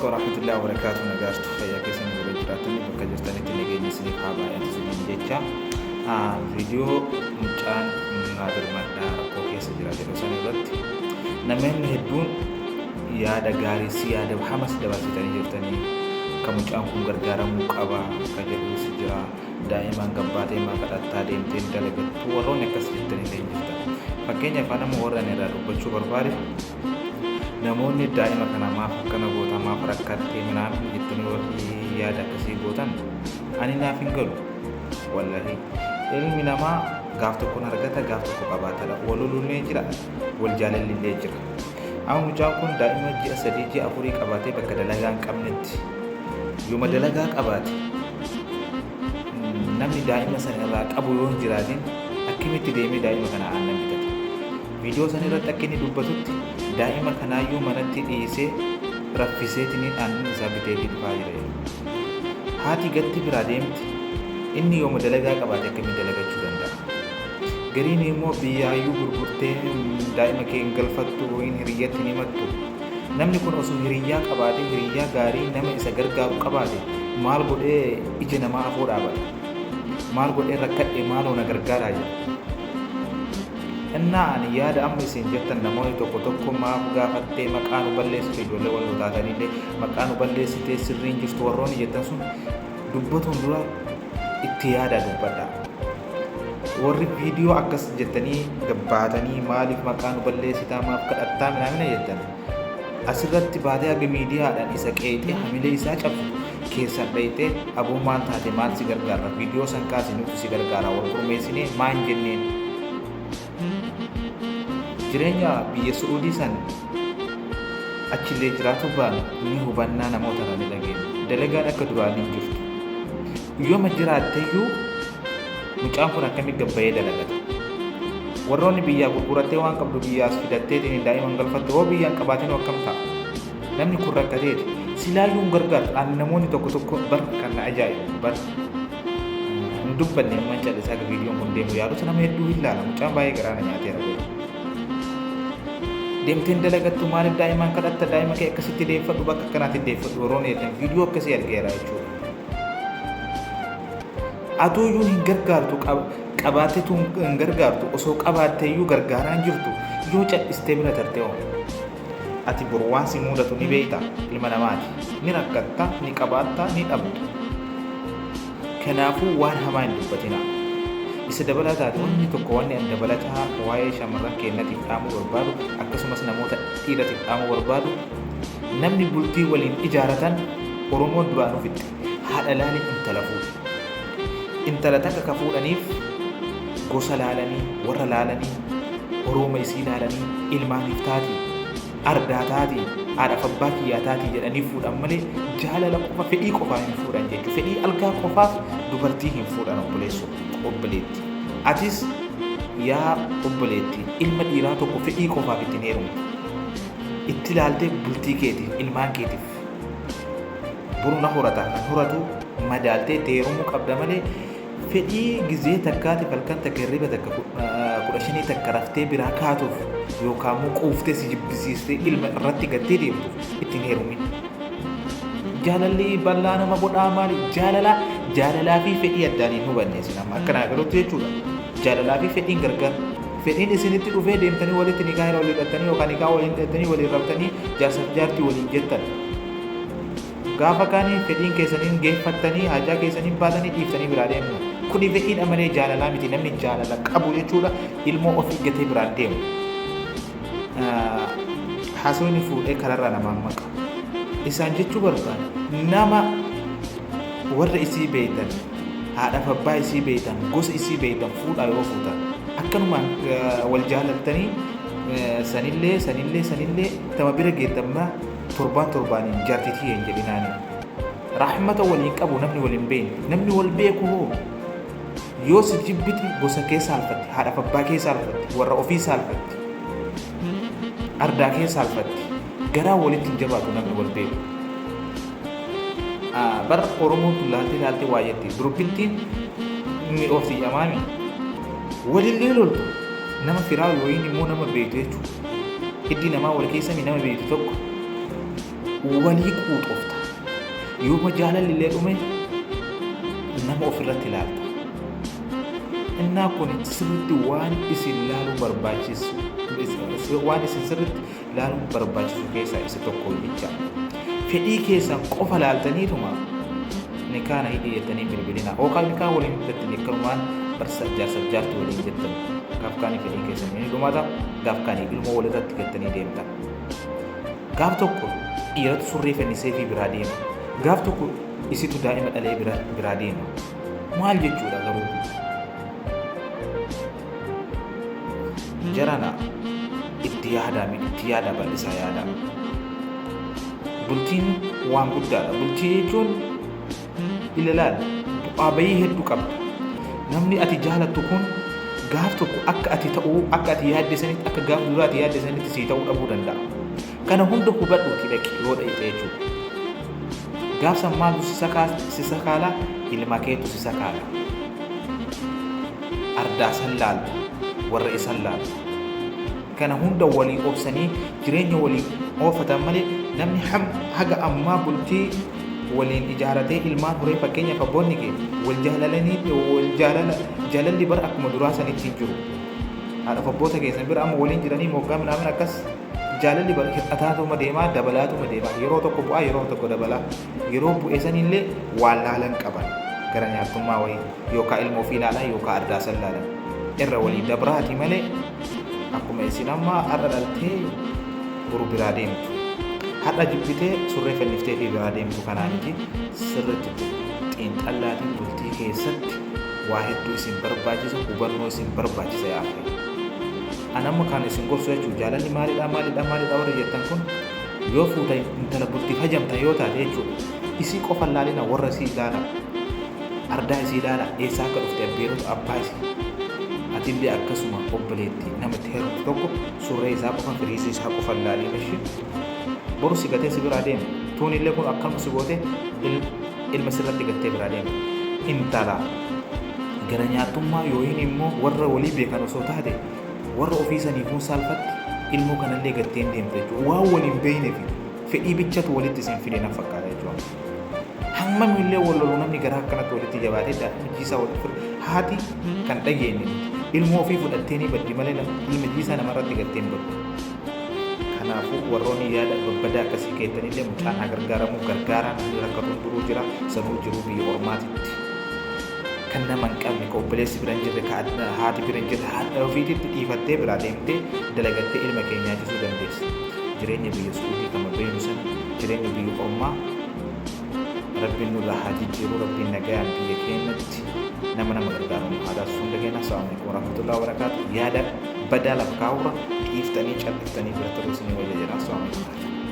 Alaikum warahmatullahi wabarakatuh. Nagaartu fayyaa keessan yeroo jiraatanii bakka jirtanitti nageenya isiniif haa baay'atu isiniin jecha. Viidiyoo mucaan naa birmadhaa rakkoo keessa jira jedhu san irratti namoonni hedduun yaada gaarii si yaada hamas dabarsitanii jirtanii, kan mucaan kun gargaaramuu qaba kan jedhus jira. Daa'imaan gabbaatee maa kadhattaa deemtee dalagattu warroonni akkas jettanillee hin jirtan. Fakkeenyaaf nama warra ani irraa dubbachuu barbaade, namoonni daa'ima kana maaf akkana goota, maaf rakkattee minaamin jettanii warri yaada akkasii gootan, ani naaf hin galu. Wallahi, ilmi namaa gaaf tokkon argata, gaaf tokko qabaatadha. Wal loluunillee jira, wal jaalalli jira. Amma mucaan kun daa'ima ji'a 3, ji'a 4 qabaatee bakka dalagaa hin qabnetti, yooma dalagaa qabaate namni daa'ima sana irraa qabu yoo hin jiraatin, akkamitti deemee daa'ima kana aannan bitata? Viidiyoo sana irratti akka inni dubbatutti, daa'ima kanaayyuu manatti dhiisee raffiseetiniin aannan isaa bitee dhufaa jira jedha. Haati gatti biraa deemti, inni yooma dalagaa qabaate akkamiin dalagachuu danda'a? Gariin immoo biyyaayyuu gurgurtee daa'ima kee hin galfattu, hin hiriyyatti hin himattu. Namni kun osoo hiriyyaa qabaate, hiriyyaa gaarii nama isa gargaaru qabaate, maal godhee ija namaa afoo dhaabata? Maal godhee rakkadhe, maaloo na gargaaraa jedha? Innaa ani yaada amma isin jettan, namoonni tokko tokko maaf gaafattee, maqaa nu balleessite, ijoollee wal taatanillee maqaa nu balleessitee, sirriin jirtu warroonni jettan sun, dubbatuun dura itti yaadaa dubbadhaa. Warri viidiyoo akkas jettanii gabbaatanii maaliif maqaa nu balleessitaa, maaf kadhattaa minaamina jettan, asirratti baatee haga miidiyaadhaan isa qeexee hamilee isaa cabsu keessan dhayxee, aboo maal taate, maal si gargaarra, viidiyoo san kaasi, nutu si gargaara, wal gurmeessinee maan jenneen? Jireenya biyya Su'uudii san achillee jiraatu baanu ni hubannaa, namoota irraa ni dhageenya. Dalagaan akka duraanii hin jirtu. Yooma jiraatteyyuu mucaan kun akkamitti gabbayee dalagata? Warroonni biyyaa gurgurattee waan qabdu biyyaas fidatteetiin daa'iman galfatte hoo, biyyaan qabaatinuu akkam ta'a? Namni kun rakkateeti. Silaayyuu hin gargaartu. Ani namoonni tokko tokko bar kan na ajaa'ibu bar hin dubbanne, amman callisaa akka viidiyoon kun deemu yaadota nama hedduu hin laala. Mucaan baay'ee garaa na nyaateera godhu. Deemteen dalagattu, maaliif daa'imaan kadhatta, daa'ima kee akkasitti deeffadhu, bakka akkanaatti deeffadhu yeroo jettan viidiyoo akkasii argeera jechuudha. Atuuyyuu hin gargaartu, qabaatteetu hin gargaartu, osoo qabaatteeyyuu gargaaraa hin jirtu, yoo cal'istee bira tarte hoo? Ati boru waan si mudatu ni beekta, ilma namaati. Ni rakkatta, ni qabaatta, ni dhabda. Kanaafuu waan hamaa hin dubbatinaa. Isa dabalataati wanni tokko, wanni an dabalataa waa'ee shamarran keennatiif dhaamuu barbaadu, akkasumas namoota dhiiratiif dhaamuu barbaadu, namni bultii waliin ijaaratan, Oromoon duraanuu fixxe. Haadha laali intala fuudhi. Intala takka ka fuudhaniif gosa laalanii, warra laalanii, Orooma isii laalanii, ilmaaniif taati, ardaa taati, haadhaaf abbaa kiyyaa taati jedhanii fuudhan malee jaalala qofa, fedhii qofaa hin fuudhan jechuudha. Fedhii algaa qofaaf dubartii hin fuudhan, obboleessoo, obboleetti. Atis yaa obboleetti, ilma dhiiraa tokko fedhii qofaaf ittiin heerumtu. Itti ilaaltee bultii keetiif, ilmaan keetiif boru na horata kan horatu madaaltee itti heerumuu qabda malee, fedhii gizee takkaatiif halkan takka hirriba takka 15 takka raftee biraa kaatuuf yookaan immoo quuftee si jibbisiistee ilma irratti gattee deemtuuf ittiin heerumin. Jaalalli bal'aa nama godhaa maali? Jaalala, jaalalaa fi fedhii addaan hin hubanne isin amma akka naa galutti jechuudha. Jaalalaa fi fedhiin gargar. Fedhiin isinitti dhufee deemtanii walitti nikaa waliin hidhattanii yookaan nikaa waliin hidhattanii waliin raftanii jaarsaaf jaartii waliin jettan. Gaafa kaanii fedhiin keessaniin geeffattanii hajaa keessaniin baatanii dhiiftanii biraa deemna. Kuni fedhiidha malee jaalalaa miti. Namni jaalala qabu jechuudha ilmoo ofii gatee biraan deemu. Haasawni fuudhee kararraa namaan maqa. Isaan jechuu barbaada, nama warra isii beeytan, haadhaaf abbaa isii beeytan, gosa isii beeytan fuudhaa yoo fuutan. Akkanumaan wal jaalattanii sanillee sanillee sanillee tama bira geettan maa torbaan torbaaniin jaartitii hin jedhinaani. Rahmata waliin qabu namni wal hin beekne. Namni wal beeku hoo yoo si jibbite gosa kee saalfatti, haadhaaf abbaa kee saalfatti, warra ofii saalfatti, ardaa kee saalfatti, garaa walitti hin jabaatu namni wal beeku. Bar Oromoon tun laaltee laaltee waa jetti. Durbittiin mi'oofti jedhamaami. Walillee loltu nama firaa yookiin immoo nama beektu jechuudha. Hiddi namaa wal keessa nama beektu tokko. Walii quuxoofta. Yooma jaalalli illee dhume nama ofirratti ilaalta. Innaa kun sirriitti waan isin laaluu barbaachisu waan isin sirriitti laaluu barbaachisu keessaa isa tokko jecha. Fedhii keessan qofa laaltaniituma nikaa na hidhi jettanii bilbilina. Yookaan nikaa waliin hidhattanii akkanumaan barsa jaarsaaf jaartii waliin jettan. Gaaf kaanii fedhii keessan ni dhumata, gaaf kaanii ilmoo walirratti gattanii deemtan. Gaaf tokko dhiiratu surree fannisee fi biraa deema. Gaaf tokko isitu daa'ima dhalee biraa deema. Maal jechuudha garuu? Jarana itti yaadaa itti yaadaa bal'isaa yaadaa. Bultiin waan guddaadha. Bultii jechuun ilaalaal bu'aa bayii hedduu qabda. Namni ati jaalattu kun gaaf tokko akka ati ta'uu akka ati yaadde sanitti akka gaaf duraa ati yaadde sanitti sii ta'uu dhabuu danda'a. Kana hunda hubadhuuti dhaqi yoo dhaqxe jechuudha. Gaaf san maaltu si sakaala? Ilma keetu si sakaala. Ardaa san laalta, warra isan laalta. Kana hunda walii obsanii jireenya walii oofatan malee namni haga ammaa bultii waliin ijaaratee ilmaan horee, fakkeenyaaf abboonni kee wal jaalalanii wal jaalala jaalalli bara akkuma duraa sanitti hin jiru. Haadhaaf abboota keessan bira amma waliin jiranii moggaa minaamin akkas jaalalli bara hir'ataatuma deemaa dabalaatuma deemaa, yeroo tokko bu'aa, yeroo tokko dabalaa, yeroo bu'e sanillee waan laalan qaban gara nyaattummaa wayii yookaan ilma ofii ilaalan yookaan ardaa san laalan irra walii dabraati malee akkuma isin amma har'a dhaltee boru biraa deemtu, har'a jibbitee surree fanniftee fi biraa deemtu kanaaniti. Sirriitti xiinxallaatiin bultii keessatti waa hedduu isin barbaachisa, hubannoo isin barbaachisa yaafee. An amma kan isin gorsu jechuun jaalalli maalidha maalidha maalidha warri jettan kun, yoo fuuta intala bultiif hajamtan yoo taate jechuudha, isii qofa laalina, warra isii ilaala, ardaa isii ilaala, eessaa akka dhufte, abbeerota abbaa isii. Atillee akkasuma obboleetti namatti heerumtu tokko surree isaa qofa, firiisii isaa qofa laaliin ishee boru si gatee si biraa deema. Tuunillee kun akkanuma si goote ilma sirratti gattee biraa deema. Intala gara nyaattummaa yookiin immoo warra walii beekan osoo taate, warra ofii saniifuu saalfatti ilmoo kanallee gattee hin deemtu jechuudha. Waan waliin beeknee fi fedhii bichatu walitti isin fide na fakkaata jechuudha. Hammam illee wal lolu namni garaa akkanatti walitti jabaatee daa'ima jiisaa walitti fudhate haati kan dhageenye miti. Ilmoo ofii fudhattee ni baddi malee ilma jiisaa namarratti gattee hin baddu. Kanaafuu warroonni yaada babbadaa akkasii keettanillee mucaan haa gargaaramuu, gargaaraa, namni rakkatuun duruu jira, sanuu jiruu biyya ormaatitti. Kan nama hin qabne, ka obboleessi bira hin jirre, ka haati bira hin jirre, haadha ofiititti dhiifattee biraa deemtee dalagattee ilma kee nyaachisuu dandeessa. Jireenya biyya Su'uudii kama beeynu sana jireenya biyya ormaa Rabbiin nurraa haa jijjiiru, Rabbiin nagayaan biyya keenyatti nama nama gargaaru nu haa taasisu hunda keenya. Assalamu alaikum warahmatullahi wabarakatuh. Yaada badaa lafa kaa'urra dhiiftanii calliftanii bira turuu isinii wayya jedha. Assalamu alaikum.